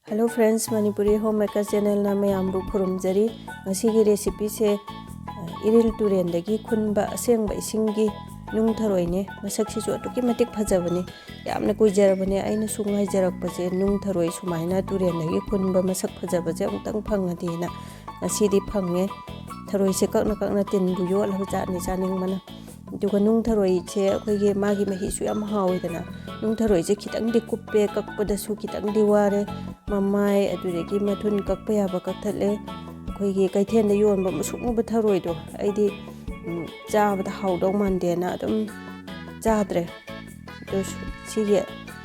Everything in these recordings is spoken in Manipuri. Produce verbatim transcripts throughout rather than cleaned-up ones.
Hello friends, Manipuri Homemaker Channelꯅ ꯃꯌꯥꯝꯕꯨ ꯈꯨꯔꯨꯝꯖꯔꯤ꯫ ꯉꯁꯤꯒꯤ recipeꯁꯦ, ꯑ, ꯏꯔꯤꯜ ꯇꯨꯔꯦꯟꯗꯒꯤ ꯈꯨꯟꯕ ꯑꯁꯦꯡꯕ ꯏꯁꯤꯡꯒꯤ ꯅꯨꯡ ꯊꯔꯣꯏꯅꯦ꯫ ꯃꯁꯛꯁꯤꯁꯨ ꯑꯗꯨꯛꯀꯤ ꯃꯇꯤꯛ ꯐꯖꯕꯅꯤ꯫ ꯌꯥꯝꯅ ꯀꯨꯏꯖꯔꯕꯅꯦ ꯑꯩꯅꯁꯨ ꯉꯥꯏꯖꯔꯛꯄꯁꯦ, ꯅꯨꯡ ꯊꯔꯣꯏ ꯁꯨꯃꯥꯏꯅ ꯇꯨꯔꯦꯟꯗꯒꯤ ꯈꯨꯟꯕ ꯃꯁꯛ ꯐꯖꯕꯁꯦ ꯑꯃꯨꯛꯇꯪ ꯐꯪꯉꯗꯤꯅ꯫ ꯉꯁꯤꯗꯤ ꯐꯪꯉꯦ꯫ ꯊꯔꯣꯏꯁꯦ ꯀꯛꯅ ꯀꯛꯅ ꯇꯤꯟꯕꯨ ꯌꯣꯠꯂꯕ ꯖꯥꯠꯅꯤ ꯆꯥꯅꯤꯡꯕꯅ꯫ ꯑꯗꯨꯒ ꯅꯨꯡ ꯊꯔꯣꯏꯁꯦ ꯑꯩꯈꯣꯏꯒꯤ ꯃꯥꯒꯤ ꯃꯍꯤꯁꯨ ꯌꯥꯝ ꯍꯥꯎꯋꯤꯗꯅ꯫ ꯅꯨꯡ ꯊꯔꯣꯏꯁꯦ ꯈꯤꯇꯪꯗꯤ ꯀꯨꯞꯄꯦ, ꯀꯛꯄꯗꯁꯨ ꯈꯤꯇꯪꯗꯤ ꯋꯥꯔꯦ꯫ ꯃꯃꯥꯏ ꯑꯗꯨꯗꯒꯤ ꯃꯊꯨꯟ ꯀꯛꯄ ꯌꯥꯕ ꯀꯛꯊꯠꯂꯦ꯫ ꯑꯩꯈꯣꯏꯒꯤ ꯀꯩꯊꯦꯜꯗ ꯌꯣꯟꯕ ꯃꯨꯁꯨꯛ ꯃꯨꯕ ꯊꯔꯣꯏꯗꯣ ꯑꯩꯗꯤ, ꯎꯝ, ꯆꯥꯕꯗ ꯍꯥꯎꯗꯧ ꯃꯥꯟꯗꯦꯅ ꯑꯗꯨꯝ ꯆꯥꯗ꯭ꯔꯦ꯫ ꯑꯗꯨ ꯁꯤꯒꯤ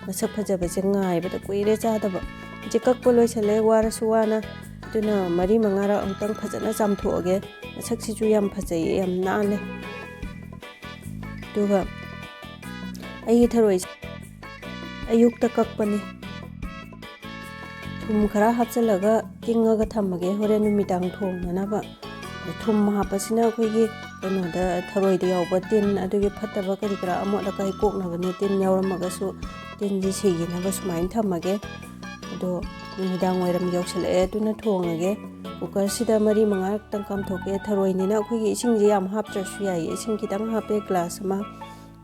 ꯃꯁꯛ ꯐꯖꯕꯁꯦ ꯉꯥꯏꯕꯗ ꯀꯨꯏꯔꯦ ꯆꯥꯗꯕ꯫ ꯏꯆꯦ ꯀꯛꯄ ꯂꯣꯏꯁꯜꯂꯦ, ꯋꯥꯔꯁꯨ ꯋꯥꯅ꯫ ꯑꯗꯨꯅ ꯃꯔꯤ ꯃꯉꯥꯔꯛ ꯑꯃꯨꯛꯇꯪ ꯐꯖꯅ ꯆꯥꯝꯊꯣꯛꯑꯒꯦ꯫ ꯃꯁꯛꯁꯤꯁꯨ ꯌꯥꯝ ꯐꯖꯩꯌꯦ, ꯌꯥꯝ ꯅꯥꯜꯂꯦ꯫ ꯑꯗꯨꯒ ꯑꯩꯒꯤ ꯊꯔꯣꯏꯁꯦ ꯑꯌꯨꯛꯇ ꯀꯛꯄꯅꯤ꯫ ꯊꯨꯝ ꯈꯔ ꯍꯥꯞꯆꯤꯜꯂꯒ ꯇꯤꯡꯉꯒ ꯊꯝꯃꯒꯦ, ꯍꯣꯔꯦꯟ ꯅꯨꯃꯤꯗꯥꯡ ꯊꯣꯡꯅꯅꯕ꯫ ꯊꯨꯝ ꯍꯥꯞꯄꯁꯤꯅ ꯑꯩꯈꯣꯏꯒꯤ ꯀꯩꯅꯣꯗ, ꯊꯔꯣꯏꯗ ꯌꯥꯎꯕ ꯇꯤꯟ, ꯑꯗꯨꯒꯤ ꯐꯠꯇꯕ ꯀꯔꯤ ꯀꯔꯥ, ꯑꯃꯣꯠ ꯑꯀꯥꯏ ꯀꯣꯛꯅꯕꯅꯦ꯫ ꯇꯤꯟ ꯌꯥꯎꯔꯝꯃꯒꯁꯨ ꯇꯤꯟꯁꯤ ꯁꯤꯈꯤꯅꯕ ꯁꯨꯃꯥꯏꯅ ꯊꯝꯃꯒꯦ꯫ ꯑꯗꯣ ꯅꯨꯃꯤꯗꯥꯡ ꯋꯥꯏꯔꯝ ꯌꯧꯁꯤꯜꯂꯛꯑꯦ, ꯑꯗꯨꯅ ꯊꯣꯡꯉꯒꯦ꯫ Cookerꯁꯤꯗ ꯃꯔꯤ ꯃꯉꯥꯔꯛꯇꯪ ꯀꯥꯝꯊꯣꯛꯀꯦ꯫ ꯊꯔꯣꯏꯅꯤꯅ ꯑꯩꯈꯣꯏꯒꯤ ꯏꯁꯤꯡꯁꯦ ꯌꯥꯝ ꯍꯥꯞꯇ꯭ꯔꯁꯨ ꯌꯥꯏꯌꯦ, ꯏꯁꯤꯡ ꯈꯤꯇꯪ ꯍꯥꯞꯄꯦ, glass ꯑꯃ꯫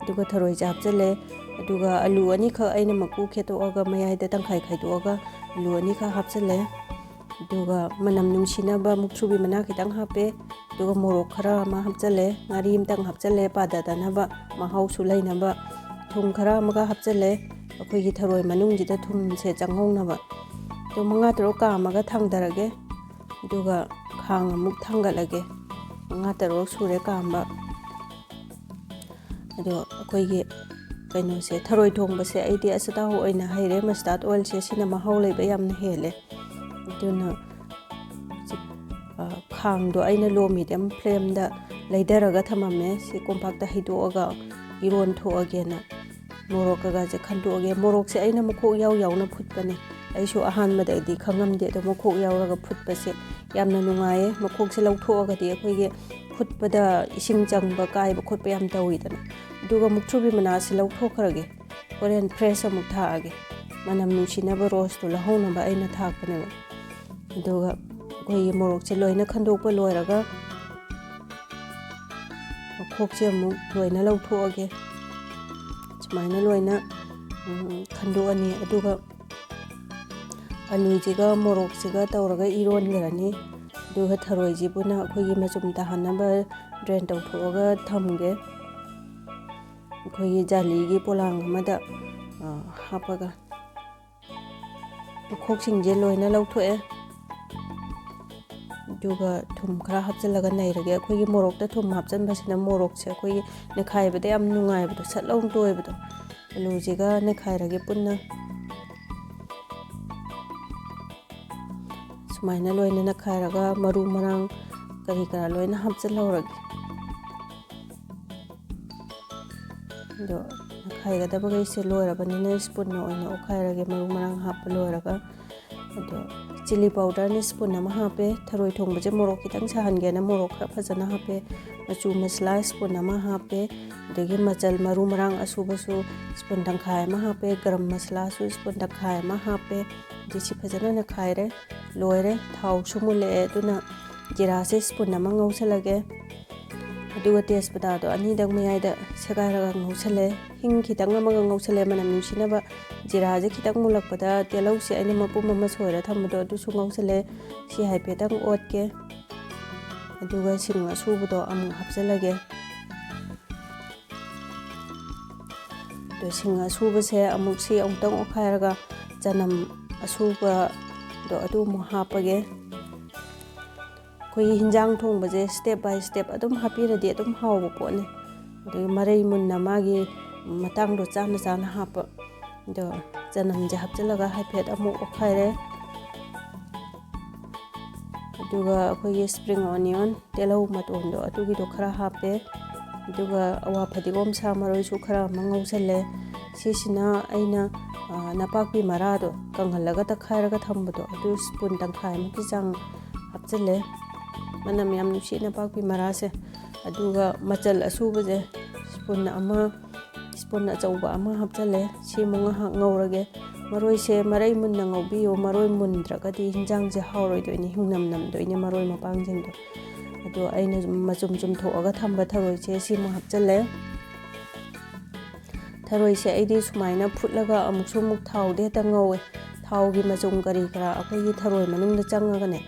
ꯑꯗꯨꯒ ꯊꯔꯣꯏꯁꯦ ꯍꯥꯞꯆꯤꯜꯂꯦ꯫ ꯑꯗꯨꯒ ꯑꯂꯨ ꯑꯅꯤꯈꯛ ꯑꯩꯅ ꯃꯀꯨ ꯈꯦꯠꯇꯣꯛꯑꯒ ꯃꯌꯥꯏꯗ ꯇꯪꯈꯥꯏ ꯈꯥꯏꯗꯣꯛꯑꯒ ꯑꯂꯨ ꯑꯅꯤꯈꯛ ꯍꯥꯞꯆꯤꯜꯂꯦ꯫ ꯑꯗꯨꯒ ꯃꯅꯝ ꯅꯨꯡꯁꯤꯅꯕ ꯃꯨꯛꯊ꯭ꯔꯨꯕꯤ ꯃꯅꯥ ꯈꯤꯇꯪ ꯍꯥꯞꯄꯦ꯫ ꯑꯗꯨꯒ ꯃꯣꯔꯣꯛ ꯈꯔ ꯑꯃ ꯍꯥꯞꯆꯤꯜꯂꯦ꯫ ꯉꯥꯔꯤ ꯑꯃꯇꯪ ꯍꯥꯞꯆꯤꯜꯂꯦ, ꯄꯥꯗꯗꯅꯕ, ꯃꯍꯥꯎꯁꯨ ꯂꯩꯅꯕ꯫ ꯊꯨꯝ ꯈꯔ ꯑꯃꯒ ꯍꯥꯞꯆꯤꯜꯂꯦ, ꯑꯩꯈꯣꯏꯒꯤ ꯊꯔꯣꯏ ꯃꯅꯨꯡꯁꯤꯗ ꯊꯨꯝꯁꯦ ꯆꯪꯍꯧꯅꯕ꯫ ꯑꯗꯣ ꯃꯉꯥ ꯇꯔꯨꯛ ꯀꯥꯝꯃꯒ ꯊꯥꯡꯗꯔꯒꯦ꯫ ꯑꯗꯨꯒ ꯈꯥꯡ ꯑꯃꯨꯛ ꯊꯥꯡꯒꯠꯂꯒꯦ꯫ ꯃꯉꯥ ꯇꯔꯨꯛ ꯁꯨꯔꯦ ꯀꯥꯝꯕ꯫ ꯑꯗꯣ ꯑꯩꯈꯣꯏꯒꯤ ꯀꯩꯅꯣꯁꯦ, ꯊꯔꯣꯏ ꯊꯣꯡꯕꯁꯦ ꯑꯩꯗꯤ ꯑꯆꯥꯊꯥꯎ ꯑꯣꯏꯅ ꯍꯩꯔꯦ꯫ Mustard oilꯁꯦ, ꯁꯤꯅ ꯃꯍꯥꯎ ꯂꯩꯕ ꯌꯥꯝꯅ ꯍꯦꯜꯂꯦ꯫ ꯑꯗꯨꯅ ꯍꯧꯖꯤꯛ, ꯑ, ꯈꯥꯡꯗꯣ ꯑꯩꯅ low medium flameꯗ ꯂꯩꯊꯔꯒ ꯊꯝꯃꯝꯃꯦ꯫ ꯁꯤ ꯀꯣꯝꯄꯥꯛꯇ ꯍꯩꯗꯣꯛꯑꯒ ꯏꯔꯣꯟ ꯊꯣꯛꯑꯒꯦꯅ꯫ ꯃꯣꯔꯣꯛ ꯀꯩꯀꯥꯁꯦ ꯈꯟꯗꯣꯛꯑꯒꯦ꯫ ꯃꯣꯔꯣꯛꯁꯦ ꯑꯩꯅ ꯃꯈꯣꯛ ꯌꯥꯎ ꯌꯥꯎꯅ ꯐꯨꯠꯄꯅꯦ꯫ ꯑꯩꯁꯨ ꯑꯍꯥꯟꯕꯗꯗꯤ ꯈꯪꯉꯝꯗꯦ, ꯑꯗꯣ ꯃꯈꯣꯛ ꯌꯥꯎꯔꯒ ꯐꯨꯠꯄꯁꯦ ꯌꯥꯝꯅ ꯅꯨꯡꯉꯥꯏꯌꯦ꯫ ꯃꯈꯣꯛꯁꯦ ꯂꯧꯊꯣꯛꯑꯒꯗꯤ ꯑꯩꯈꯣꯏꯒꯤ ꯐꯨꯠꯄꯗ ꯏꯁꯤꯡ ꯆꯪꯕ, ꯀꯥꯏꯕ ꯈꯣꯠꯄ ꯌꯥꯝ ꯇꯧꯋꯤꯗꯅ꯫ ꯑꯗꯨꯒ ꯃꯨꯛꯊ꯭ꯔꯨꯕꯤ ꯃꯅꯥꯁꯦ ꯂꯧꯊꯣꯛꯈ꯭ꯔꯒꯦ, ꯍꯣꯔꯦꯟ fresh ꯑꯃꯨꯛ ꯊꯥꯛꯑꯒꯦ꯫ ꯃꯅꯝ ꯅꯨꯡꯁꯤꯅꯕ ꯔꯣꯁꯇꯣ ꯂꯧꯍꯧꯅꯕ ꯑꯩꯅ ꯊꯥꯛꯄꯅꯦꯕ꯫ ꯑꯗꯨꯒ ꯑꯩꯈꯣꯏꯒꯤ ꯃꯣꯔꯣꯛꯁꯦ ꯂꯣꯏꯅ ꯈꯟꯗꯣꯛꯄ ꯂꯣꯏꯔꯒ, ꯃꯈꯣꯛꯁꯦ ꯑꯃꯨꯛ ꯂꯣꯏꯅ ꯂꯧꯊꯣꯛꯑꯒꯦ꯫ ꯁꯨꯃꯥꯏꯅ ꯂꯣꯏꯅ, ꯎꯝ, ꯈꯟꯗꯣꯛꯑꯅꯤ꯫ ꯑꯗꯨꯒ ꯑꯂꯨꯁꯤꯒ ꯃꯣꯔꯣꯛꯁꯤꯒ ꯇꯧꯔꯒ ꯏꯔꯣꯟꯈ꯭ꯔꯅꯤ꯫ ꯑꯗꯨꯒ ꯊꯔꯣꯏꯁꯤꯕꯨꯅ ꯑꯩꯈꯣꯏꯒꯤ ꯃꯆꯨꯝ ꯇꯥꯍꯟꯅꯕ ꯗ꯭ꯔꯦꯟ ꯇꯧꯊꯣꯛꯑꯒ ꯊꯝꯒꯦ꯫ ꯑꯩꯈꯣꯏꯒꯤ ꯖꯥꯂꯤꯒꯤ ꯄꯣꯂꯥꯡ ꯑꯃꯗ, ꯑ, ꯍꯥꯞꯄꯒ ꯃꯈꯣꯛꯁꯤꯡꯁꯦ ꯂꯣꯏꯅ ꯂꯧꯊꯣꯛꯑꯦ꯫ ꯑꯗꯨꯒ ꯊꯨꯝ ꯈꯔ ꯍꯥꯞꯆꯤꯜꯂꯒ ꯅꯩꯔꯒꯦ꯫ ꯑꯩꯈꯣꯏꯒꯤ ꯃꯣꯔꯣꯛꯇ ꯊꯨꯝ ꯍꯥꯞꯆꯤꯟꯕꯁꯤꯅ ꯃꯣꯔꯣꯛꯁꯦ ꯑꯩꯈꯣꯏꯒꯤ ꯅꯩꯈꯥꯏꯕꯗ ꯌꯥꯝ ꯅꯨꯡꯉꯥꯏꯕꯗꯣ, ꯁꯠ ꯂꯥꯎꯅ ꯇꯣꯏꯕꯗꯣ꯫ ꯑꯂꯨꯁꯤꯒ ꯅꯩꯈꯥꯏꯔꯒꯦ ꯄꯨꯟꯅ꯫ ꯁꯨꯃꯥꯏꯅ ꯂꯣꯏꯅ ꯅꯩꯈꯥꯏꯔꯒ ꯃꯔꯨ ꯃꯔꯥꯡ ꯀꯔꯤ ꯀꯔꯥ ꯂꯣꯏꯅ ꯍꯥꯞꯆꯤꯜꯍꯧꯔꯒꯦ꯫ ꯑꯗꯣ ꯅꯩꯈꯥꯏꯒꯗꯕꯈꯩꯁꯦ ꯂꯣꯏꯔꯕꯅꯤꯅ ꯁ꯭ꯄꯨꯟꯅ ꯑꯣꯏꯅ ꯑꯣꯠꯈꯥꯏꯔꯒꯦ, ꯃꯔꯨ ꯃꯔꯥꯡ ꯍꯥꯞꯄ ꯂꯣꯏꯔꯒ꯫ ꯑꯗꯣ ꯆꯤꯂꯤ ꯄꯥꯎꯗꯔꯅ ꯁ꯭ꯄꯨꯟ ꯑꯃ ꯍꯥꯞꯄꯦ꯫ ꯊꯔꯣꯏ ꯊꯣꯡꯕꯁꯦ ꯃꯣꯔꯣꯛ ꯈꯤꯇꯪ ꯁꯥꯍꯟꯒꯦꯅ ꯃꯣꯔꯣꯛ ꯈꯔ ꯐꯖꯅ ꯍꯥꯞꯄꯦ꯫ ꯃꯆꯨ ꯃꯁꯂꯥ ꯁ꯭ꯄꯨꯟ ꯑꯃ ꯍꯥꯞꯄꯦ꯫ ꯑꯗꯒꯤ ꯃꯆꯜ ꯃꯔꯨ ꯃꯔꯥꯡ ꯑꯁꯨꯕꯁꯨ ꯁ꯭ꯄꯨꯟ ꯇꯪꯈꯥꯏ ꯑꯃ ꯍꯥꯞꯄꯦ꯫ ꯒꯔꯝ ꯃꯁꯂꯥꯁꯨ ꯁ꯭ꯄꯨꯟ ꯇꯪꯈꯥꯏ ꯑꯃ ꯍꯥꯞꯄꯦ꯫ ꯑꯗꯩ ꯁꯤ ꯐꯖꯅ ꯅꯩꯈꯥꯏꯔꯦ꯫ ꯂꯣꯏꯔꯦ꯫ ꯊꯥꯎꯁꯨ ꯃꯨꯜꯂꯛꯑꯦ꯫ ꯑꯗꯨꯅ ꯖꯤꯔꯥꯁꯦ ꯁ꯭ꯄꯨꯟ ꯑꯃ ꯉꯧꯁꯜꯂꯒꯦ꯫ ꯑꯗꯨꯒ ꯇꯦꯖꯄꯇꯥꯗꯣ ꯑꯅꯤꯗꯪ ꯃꯌꯥꯏꯗ ꯁꯦꯒꯥꯏꯔꯒ ꯉꯧꯁꯜꯂꯦ꯫ ꯍꯤꯡ ꯈꯤꯇꯪ ꯑꯃꯒ ꯉꯧꯁꯜꯂꯦ ꯃꯅꯝ ꯅꯨꯡꯁꯤꯅꯕ꯫ ꯖꯤꯔꯥꯁꯦ ꯈꯤꯇꯪ ꯃꯨꯜꯂꯛꯄꯗ ꯇꯤꯜꯍꯧꯁꯦ ꯑꯩꯅ ꯃꯄꯨꯝ ꯑꯃ ꯁꯣꯏꯔ ꯊꯝꯕꯗꯣ ꯑꯗꯨꯁꯨ ꯉꯧꯁꯜꯂꯦ꯫ ꯁꯤ ꯍꯥꯏꯐꯦꯠꯇꯪ ꯑꯣꯠꯀꯦ꯫ ꯑꯗꯨꯒ ꯁꯤꯡ ꯑꯁꯨꯕꯗꯣ ꯑꯃꯨꯛ ꯍꯥꯞꯆꯜꯂꯒꯦ꯫ ꯑꯗꯣ ꯁꯤꯡ ꯑꯁꯨꯕꯁꯦ ꯑꯃꯨꯛ ꯁꯤ ꯑꯃꯨꯛꯇꯪ ꯑꯣꯠꯈꯥꯏꯔꯒ ꯆꯅꯝ ꯑꯁꯨꯕꯗꯣ ꯑꯗꯨ ꯑꯃꯨꯛ ꯍꯥꯞꯄꯒꯦ꯫ ꯑꯩꯈꯣꯏꯒꯤ ꯍꯤꯟꯖꯥꯡ ꯊꯣꯡꯕꯁꯦ step by step ꯑꯗꯨꯝ ꯍꯥꯞꯄꯤꯔꯗꯤ ꯑꯗꯨꯝ ꯍꯥꯎꯕ ꯄꯣꯠꯅꯤ꯫ ꯑꯗꯨꯒꯤ ꯃꯔꯩ ꯃꯨꯟꯅ ꯃꯥꯒꯤ ꯃꯇꯥꯡꯗꯣ ꯆꯥꯅ ꯆꯥꯅ ꯍꯥꯞꯄ꯫ ꯑꯗꯣ ꯆꯅꯝꯁꯦ ꯍꯥꯞꯆꯤꯜꯂꯒ ꯍꯥꯏꯐꯦꯠ ꯑꯃꯨꯛ ꯑꯣꯠꯈꯥꯏꯔꯦ꯫ ꯑꯗꯨꯒ ꯑꯩꯈꯣꯏꯒꯤ spring onion, ꯇꯤꯜꯍꯧ ꯃꯇꯣꯟꯗꯣ, ꯑꯗꯨꯒꯤꯗꯣ ꯈꯔ ꯍꯥꯞꯄꯦ꯫ ꯑꯗꯨꯒ ꯑꯋꯥ ꯐꯗꯤꯒꯣꯝ ꯁꯥ ꯃꯔꯣꯏꯁꯨ ꯈꯔ ꯑꯃ ꯉꯧꯁꯜꯂꯦ꯫ ꯁꯤꯁꯤꯅ ꯑꯩꯅ, ꯑ, ꯅꯄꯥꯛꯄꯤ ꯃꯔꯥꯗꯣ ꯀꯪꯍꯜꯂꯒ ꯇꯛꯈꯥꯏꯔꯒ ꯊꯝꯕꯗꯣ, ꯑꯗꯨ ꯁ꯭ꯄꯨꯟ ꯇꯪꯈꯥꯏꯃꯨꯛꯀꯤ ꯆꯥꯡ ꯍꯥꯞꯆꯤꯜꯂꯦ꯫ ꯃꯅꯝ ꯌꯥꯝ ꯅꯨꯡꯁꯤ ꯅꯄꯥꯛꯄꯤ ꯃꯔꯥꯁꯦ꯫ ꯑꯗꯨꯒ ꯃꯆꯜ ꯑꯁꯨꯕꯁꯦ ꯁ꯭ꯄꯨꯟ ꯑꯃ, ꯁ꯭ꯄꯨꯟ ꯑꯆꯧꯕ ꯑꯃ ꯍꯥꯞꯆꯜꯂꯦ꯫ ꯁꯤ ꯑꯃꯨꯛ ꯉꯥꯏꯍꯥꯛ ꯉꯧꯔꯒꯦ꯫ ꯃꯔꯣꯏꯁꯦ ꯃꯔꯩ ꯃꯨꯟꯅ ꯉꯧꯕꯤꯌꯨ, ꯃꯔꯣꯏ ꯃꯨꯟꯗ꯭ꯔꯒꯗꯤ ꯍꯤꯟꯖꯥꯡꯁꯦ ꯍꯥꯎꯔꯣꯏꯗꯣꯏꯅꯦ, ꯍꯤꯡꯅꯝ ꯅꯝꯗꯣꯏꯅꯦ ꯃꯔꯣꯏ ꯃꯄꯥꯡꯁꯤꯡꯗꯣ꯫ ꯑꯗꯣ ꯑꯩꯅ ꯃꯆꯨꯝ ꯆꯨꯝꯊꯣꯛꯑꯒ ꯊꯝꯕ ꯊꯔꯣꯏꯁꯦ ꯁꯤꯃꯨꯛ ꯍꯥꯞꯆꯜꯂꯦ꯫ ꯊꯔꯣꯏꯁꯦ ꯑꯩꯗꯤ ꯁꯨꯃꯥꯏꯅ ꯐꯨꯠꯂꯒ ꯑꯃꯨꯛꯁꯨ ꯑꯃꯨꯛ ꯊꯥꯎꯗ ꯍꯦꯛꯇ ꯉꯧꯋꯦ꯫ ꯊꯥꯎꯒꯤ ꯃꯆꯨꯝ ꯀꯔꯤ ꯀꯔꯥ ꯑꯩꯈꯣꯏꯒꯤ ꯊꯔꯣꯏ ꯃꯅꯨꯡꯗ ꯆꯪꯉꯒꯅꯦ,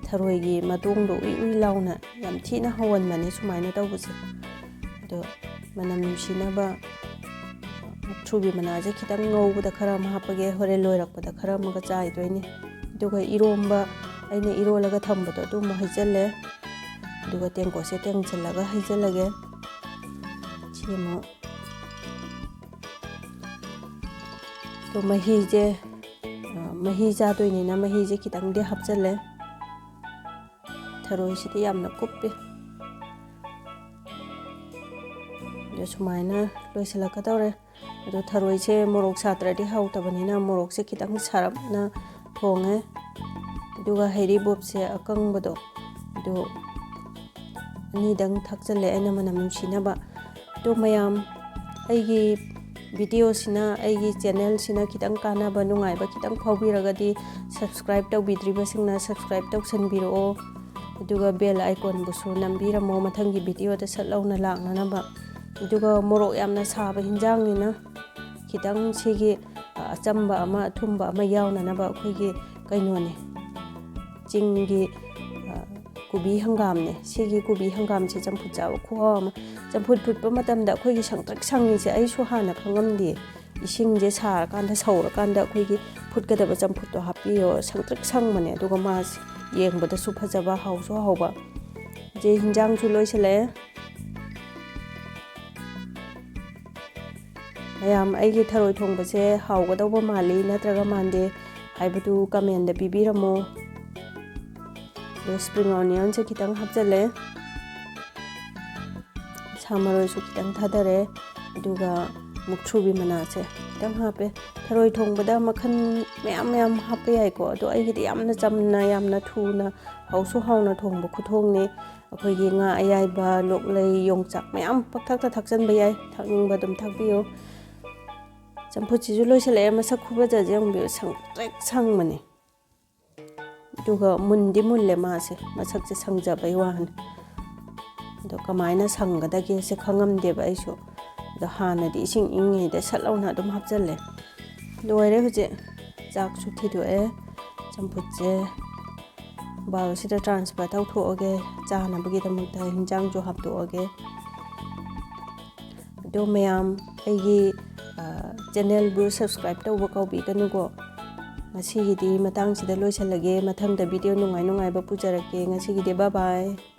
ꯊꯔꯣꯏꯒꯤ ꯃꯇꯣꯡꯗꯣ ꯎꯏ ꯎꯏ ꯂꯥꯎꯅ ꯌꯥꯝ ꯊꯤꯅ ꯍꯧꯍꯟꯕꯅꯦ ꯁꯨꯃꯥꯏꯅ ꯇꯧꯕꯁꯦ꯫ ꯑꯗꯣ ꯃꯅꯝ ꯅꯨꯡꯁꯤꯅꯕ ꯃꯨꯛꯊ꯭ꯔꯨꯕꯤ ꯃꯅꯥꯁꯦ ꯈꯤꯇꯪ ꯉꯧꯕꯗ ꯈꯔ ꯑꯃ ꯍꯥꯞꯄꯒꯦ, ꯍꯣꯔꯦꯟ ꯂꯣꯏꯔꯛꯄꯗ ꯈꯔ ꯑꯃꯒ ꯆꯥꯏꯗꯣꯏꯅꯤ꯫ ꯑꯗꯨꯒ ꯏꯔꯣꯝꯕ, ꯑꯩꯅ ꯏꯔꯣꯜꯂꯒ ꯊꯝꯕꯗꯣ ꯑꯗꯨ ꯑꯃꯨꯛ ꯍꯩꯖꯜꯂꯦ꯫ ꯑꯗꯨꯒ ꯇꯦꯡꯀꯣꯠꯁꯦ ꯇꯦꯡꯁꯤꯜꯂꯒ ꯍꯩꯖꯜꯂꯒꯦ꯫ ꯁꯤ ꯑꯃꯨꯛ ꯑꯗꯣ ꯃꯍꯤꯁꯦ, ꯑ, ꯃꯍꯤ ꯆꯥꯗꯣꯏꯅꯤꯅ ꯃꯍꯤꯁꯦ ꯈꯤꯇꯪꯗꯤ ꯍꯥꯞꯆꯜꯂꯦ꯫ ꯊꯔꯣꯏꯁꯤꯗꯤ ꯌꯥꯝꯅ ꯀꯨꯞꯄꯤ꯫ ꯑꯗꯣ ꯁꯨꯃꯥꯏꯅ ꯂꯣꯏꯁꯤꯜꯂꯛꯀꯗꯧꯔꯦ꯫ ꯑꯗꯣ ꯊꯔꯣꯏꯁꯦ ꯃꯣꯔꯣꯛ ꯁꯥꯇ꯭ꯔꯗꯤ ꯍꯥꯎꯇꯕꯅꯤꯅ ꯃꯣꯔꯣꯛꯁꯦ ꯈꯤꯇꯪ ꯁꯥꯔꯞꯅ ꯊꯣꯡꯉꯦ꯫ ꯑꯗꯨꯒ ꯍꯩꯔꯤꯕꯣꯞꯁꯦ ꯑꯀꯪꯕꯗꯣ ꯑꯗꯨ ꯑꯅꯤꯗꯪ ꯊꯥꯛꯆꯜꯂꯦ ꯑꯩꯅ ꯃꯅꯝ ꯅꯨꯡꯁꯤꯅꯕ꯫ ꯑꯗꯣ ꯃꯌꯥꯝ, ꯑꯩꯒꯤ ꯚꯤꯗꯤꯑꯣꯁꯤꯅ, ꯑꯩꯒꯤ ꯆꯦꯅꯦꯜꯁꯤꯅ ꯈꯤꯇꯪ ꯀꯥꯟꯅꯕ, ꯅꯨꯡꯉꯥꯏꯕ ꯈꯤꯇꯪ ꯐꯥꯎꯕꯤꯔꯒꯗꯤ subscribe ꯇꯧꯕꯤꯗ꯭ꯔꯤꯕꯁꯤꯡꯅ subscribe ꯇꯧꯁꯟꯕꯤꯔꯛꯑꯣ꯫ ꯑꯗꯨꯒ bell iconꯕꯨꯁꯨ ꯅꯝꯕꯤꯔꯝꯃꯣ, ꯃꯊꯪꯒꯤ ꯚꯤꯗꯤꯑꯣꯗ ꯁꯠ ꯂꯥꯎꯅ ꯂꯥꯛꯅꯅꯕ꯫ ꯑꯗꯨꯒ ꯃꯣꯔꯣꯛ ꯌꯥꯝꯅ ꯁꯥꯕ ꯍꯤꯟꯖꯥꯡꯅꯤꯅ ꯈꯤꯇꯪ ꯁꯤꯒꯤ, ꯑ, ꯑꯆꯝꯕ ꯑꯃ, ꯑꯊꯨꯝꯕ ꯑꯃ ꯌꯥꯎꯅꯅꯕ ꯑꯩꯈꯣꯏꯒꯤ ꯀꯩꯅꯣꯅꯦ, ꯆꯤꯡꯒꯤ, ꯑ, ꯀꯣꯕꯤ ꯍꯪꯒꯥꯝꯅꯦ꯫ ꯁꯤꯒꯤ ꯀꯣꯕꯤ ꯍꯪꯒꯥꯝꯁꯦ ꯆꯝꯐꯨꯠ ꯆꯥꯕ ꯈꯨꯍꯥꯎ ꯑꯃ꯫ ꯆꯝꯐꯨꯠ ꯐꯨꯠꯄ ꯃꯇꯝꯗ ꯑꯩꯈꯣꯏꯒꯤ ꯁꯪꯇ꯭ꯔꯤꯛ ꯁꯪꯉꯤꯁꯦ ꯑꯩꯁꯨ ꯍꯥꯟꯅ ꯈꯪꯉꯝꯗꯦ꯫ ꯏꯁꯤꯡꯁꯦ ꯁꯥꯔꯀꯥꯟꯗ, ꯁꯧꯔꯀꯥꯟꯗ ꯑꯩꯈꯣꯏꯒꯤ ꯐꯨꯠꯀꯗꯕ ꯆꯝꯐꯨꯠꯇꯣ ꯍꯥꯞꯄꯤꯌꯣ, ꯁꯪꯇ꯭ꯔꯤꯛ ꯁꯪꯕꯅꯦ꯫ ꯑꯗꯨꯒ ꯃꯥꯁꯦ ꯌꯦꯡꯕꯗꯁꯨ ꯐꯖꯕ, ꯍꯥꯎꯁꯨ ꯍꯥꯎꯕ꯫ ꯏꯆꯦ, ꯍꯤꯟꯖꯥꯡꯁꯨ ꯂꯣꯏꯁꯤꯜꯂꯛꯑꯦ꯫ ꯃꯌꯥꯝ, ꯑꯩꯒꯤ ꯊꯔꯣꯏ ꯊꯣꯡꯕꯁꯦ ꯍꯥꯎꯒꯗꯧꯕ ꯃꯥꯜꯂꯤ ꯅꯠꯇ꯭ꯔꯒ ꯃꯥꯟꯗꯦ ꯍꯥꯏꯕꯗꯨ commentꯗ ꯄꯤꯕꯤꯔꯝꯃꯣ꯫ ꯑꯗꯣ spring onionꯁꯦ ꯈꯤꯇꯪ ꯍꯥꯞꯆꯜꯂꯦ꯫ ꯁꯥ ꯃꯔꯣꯏꯁꯨ ꯈꯤꯇꯪ ꯊꯥꯗꯔꯦ꯫ ꯑꯗꯨꯒ ꯃꯨꯛꯊ꯭ꯔꯨꯕꯤ ꯃꯅꯥꯁꯦ ꯈꯤꯇꯪ ꯍꯥꯞꯄꯦ꯫ ꯊꯔꯣꯏ ꯊꯣꯡꯕꯗ ꯃꯈꯜ ꯃꯌꯥꯝ ꯃꯌꯥꯝ ꯍꯥꯞꯄ ꯌꯥꯏꯀꯣ, ꯑꯗꯣ ꯑꯩꯒꯤꯗꯤ ꯌꯥꯝꯅ ꯆꯝꯅ, ꯌꯥꯝꯅ ꯊꯨꯅ, ꯍꯥꯎꯁꯨ ꯍꯥꯎꯅ ꯊꯣꯡꯕ ꯈꯨꯊꯣꯡꯅꯤ꯫ ꯑꯩꯈꯣꯏꯒꯤ ꯉꯥ ꯑꯌꯥꯏꯕ, ꯂꯣꯛꯂꯩ, ꯌꯣꯡꯆꯥꯛ ꯃꯌꯥꯝ ꯄꯪꯊꯥꯛꯇ ꯊꯥꯛꯆꯟꯕ ꯌꯥꯏ, ꯊꯥꯛꯅꯤꯡꯕ ꯑꯗꯨꯝ ꯊꯥꯛꯄꯤꯌꯨ꯫ ꯆꯝꯐꯨꯠꯁꯤꯁꯨ ꯂꯣꯏꯁꯤꯜꯂꯛꯑꯦ꯫ ꯃꯁꯛ ꯈꯨꯐꯖꯁꯦ ꯌꯦꯡꯕꯤꯌꯨ, ꯁꯪ ꯇ꯭ꯔꯦꯛ ꯁꯪꯕꯅꯦ꯫ ꯑꯗꯨꯒ ꯃꯨꯟꯗꯤ ꯃꯨꯜꯂꯦ ꯃꯥꯁꯦ, ꯃꯁꯛꯁꯦ ꯁꯪꯖꯕꯩ ꯋꯥꯅꯤ꯫ ꯑꯗꯣ ꯀꯃꯥꯏꯅ ꯁꯪꯒꯗꯒꯦꯁꯦ ꯈꯪꯉꯝꯗꯦꯕ ꯑꯩꯁꯨ꯫ ꯑꯗꯣ ꯍꯥꯟꯅꯗꯤ ꯏꯁꯤꯡ ꯏꯪꯉꯤꯉꯩꯗ ꯁꯠ ꯂꯥꯎꯅ ꯑꯗꯨꯝ ꯍꯥꯞꯆꯜꯂꯦ꯫ ꯂꯣꯏꯔꯦ ꯍꯧꯖꯤꯛ꯫ ꯆꯥꯛꯁꯨ ꯊꯤꯗꯣꯛꯑꯦ꯫ ꯆꯝꯐꯨꯠꯁꯦ ꯕꯥꯎꯜꯁꯤꯗ ꯇ꯭ꯔꯥꯟꯁꯐꯔ ꯇꯧꯊꯣꯛꯑꯒꯦ꯫ ꯆꯥꯅꯕꯒꯤꯗꯃꯛꯇ ꯍꯤꯟꯖꯥꯡꯁꯨ ꯍꯥꯞꯇꯣꯛꯑꯒꯦ꯫ ꯑꯗꯣ ꯃꯌꯥꯝ ꯑꯩꯒꯤ, ꯑ, ꯆꯦꯅꯦꯜꯕꯨ ꯁꯕꯁꯀ꯭ꯔꯥꯏꯕ ꯇꯧꯕ ꯀꯥꯎꯕꯤꯒꯅꯨꯀꯣ꯫ ꯉꯁꯤꯒꯤꯗꯤ ꯃꯇꯥꯡꯁꯤꯗ ꯂꯣꯏꯁꯤꯜꯂꯒꯦ꯫ ꯃꯊꯪꯗ ꯚꯤꯗꯤꯑꯣ ꯅꯨꯡꯉꯥꯏ ꯅꯨꯡꯉꯥꯏꯕ ꯄꯨꯖꯔꯛꯀꯦ꯫ ꯉꯁꯤꯒꯤꯗꯤ bye bye꯫